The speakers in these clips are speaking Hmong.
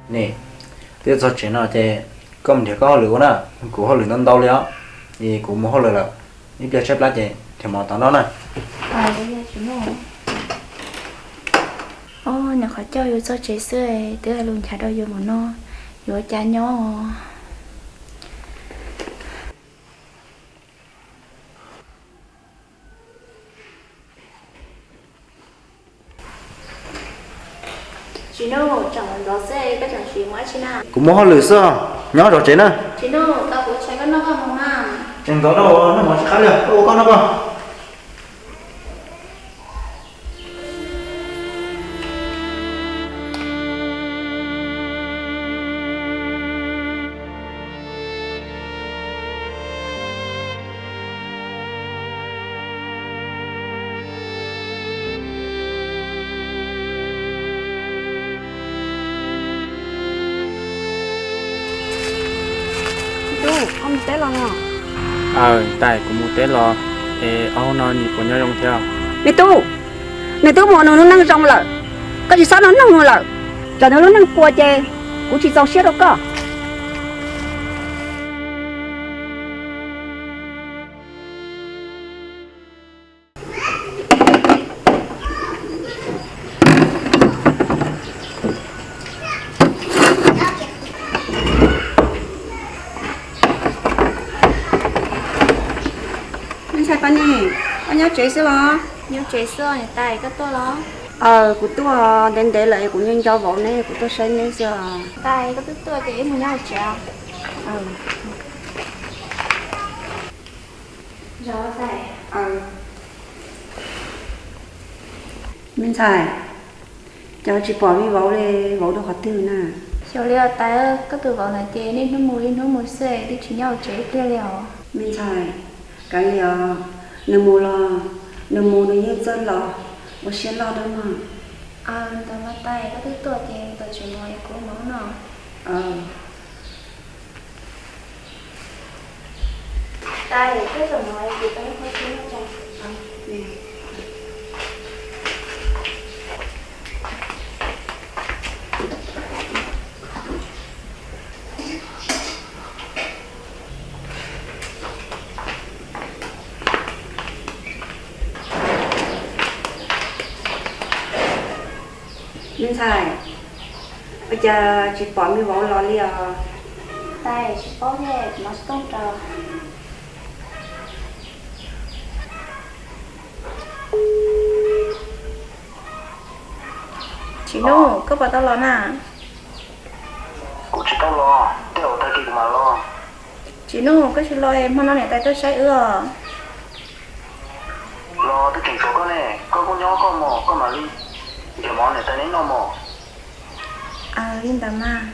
Ne, twb txog tsev no ces koj mus nrhiav koj hauj lwm ua na, kuv hauj lwm ntau ntau li os, es kuv mus hauj lwm lawm, ib pliag tshaib plab ces nrhiav mov tod noj na. Ob, nyuam qhuav coj yus txog tsev xwb twb hais lus nchav rau yus npaum no, yuav ua cas nyob. Tsis Nuj, tseem ntxov xwb, koj tseem siv mus dab tsi na? Kuv mus hauj lwm xwb, nyob zov tsev na. Tsis Nuj, tau kuv tshais koj noj koj mus mas. Tseem ntxov rau, noj mov tsis qab li, koj ua koj noj koj. Tub, koj mus teb los no? Aws, tais kuv mus teb los, es ob hnub no nws puas nyob zoo thiab? Me tub, nws twb mus nws lub neej zoo lawm, koj tsis txhob nug nug nws lawm, tsam nws lub neej puas ces kuv tsis txaus siab rau koj. Me ntxhais Paj Nis, koj nyob tsev xwb los? Nyob tsev xwb os, niam tais koj tuaj los? Aws, kuv tuaj ntev ntev lawm es kuv nco nco vauv neb, kuv tuaj saib neb xwb os. Tais, koj twb tuaj ces wb mus nyob hauv tsev. Me ntxhais, cas tsis pom me vauv li, vauv rau qhov twg na? Xyov li os tais, koj tus vauv ntawd ces niaj hnub mus niaj hnub mus xwb, twb tsis nyob hauv tsev ib pliag li os. Me ntxhais, kav liam os, nws mus los nws mus, nws yeej txawj los, ua siab loj dua mog. Ntawd mas tais, koj twb tuaj ces tos tseem mus es kuv mus no. Tais, koj tseem mus es kuv tau ib qho tshuaj noj tso. Me ntxhais, ua cas tsis pom me vauv los li os? Tais, tsis paub thiab, kuv hnov tsis tooj rau. Tsis Nuj, koj puas tau los na? Kuv tsis tau los, tej zaum tag kis kuv mam los. Tsis Nuj, koj tsis los hmo no niam tais tuaj saib wb os. Los twb tseem tshuav koj ne, koj kuj nyob koj mog, koj mam li nrhiav mov niam tais neb noj mog. Aws, li ntawd mas.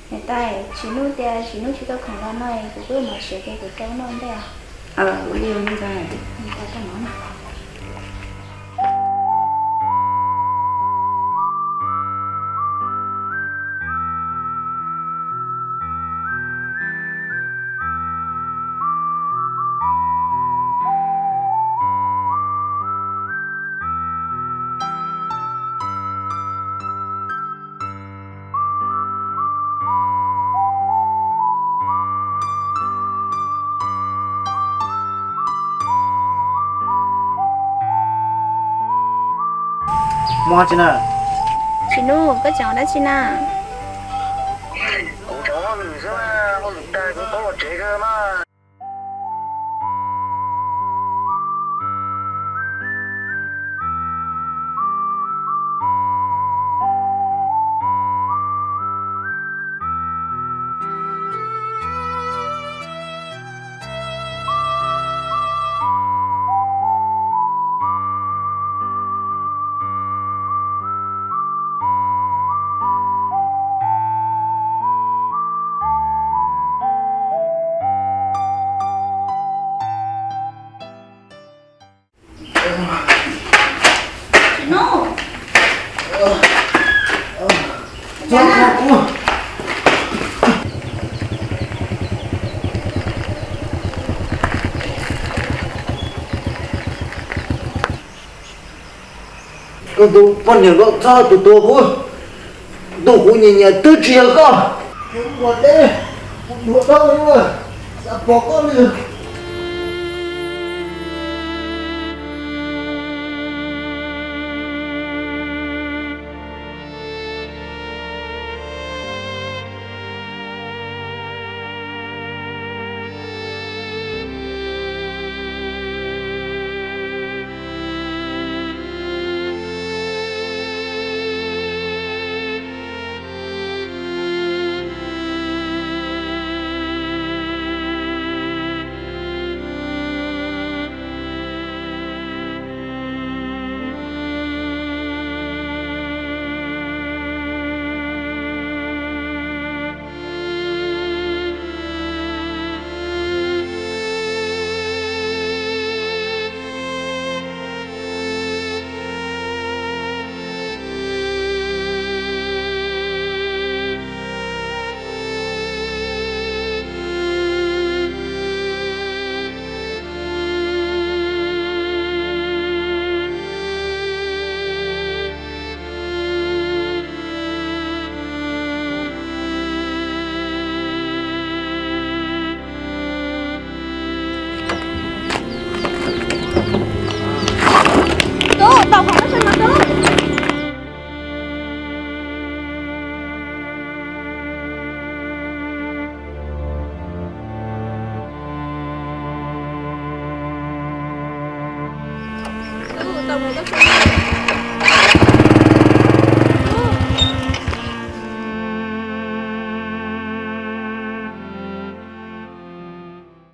Niam tais, Tsis Nuj tias Tsis Nuj tsis tau khoom los no es kuv kuj mam siv ces kuv rau noj ntej os. Ua li os me ntxhais. Muaj dab tsi na? Tsis Nuj, koj tseem ua dab tsi na? Kuv tseem ua hauj lwm xwb, hauj lwm tag kuv paub los tsev kawg mas. Koj tus poj niam ko txhob tus tuag kuv. Ntuj, kuv nyiam nyiam twb tsis yog koj. Ua teb, kuv dhuav dhau li, xav pom koj li. Tub, tau qhov no saib mas tub. Tub, tau qhov no saib.